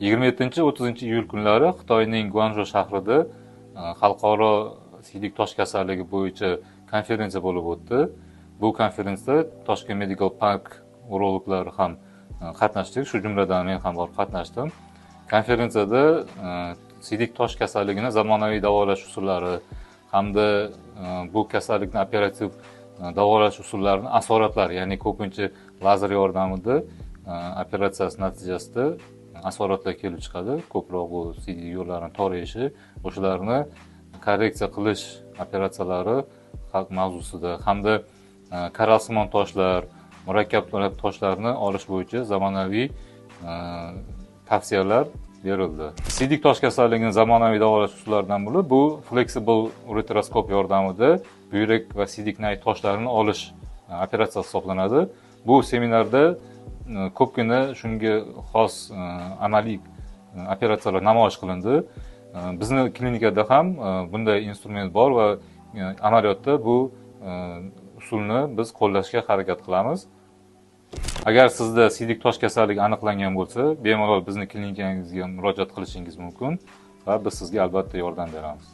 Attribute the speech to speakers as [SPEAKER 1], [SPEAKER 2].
[SPEAKER 1] 27-30 iyul kunlari Xitoyning Guanjo shahrida xalqaro siydik tosh kasalligi bo'yicha konferensiya bo'lib o'tdi. Bu konferensiyada Toshkent Medical Park urologlari ham qatnashdik, shu jumladan men ham borib qatnashdim. Konferensiyada siydik tosh kasalligini zamonaviy davolash usullari hamda bu kasallikni operativ davolash usullarini asoratlari, ya'ni ko'pincha lazer yordamida operatsiyasi natijasida asoratlar kelib chiqadi, ko'proq bu siydik yo'llarini torayishi, o'shalarni korreksiya qilish operatsiyalari mavzusida hamda korallsimon toshlar, murakkab toshlarni olish bo'yicha zamonaviy tavsiyalar berildi. Siydik tosh kasalligini zamonaviy davolash usullaridan biri bu flexible ureteroskop yordamida buyrak va siydik nay toshlarini olish operatsiyasi hisoblanadi. Bu seminarda ko'pgina shunga xos amaliy operatsiyalar namoyish qilindi. Bizni klinikada ham bunday instrument bor va amaliyotda bu usulni biz qo'llashga harakat qilamiz. Agar sizda siydik tosh kasalligi aniqlangan bo'lsa, bemalol bizni klinikamizga murojaat qilishingiz mumkin va biz sizga albatta yordam beramiz.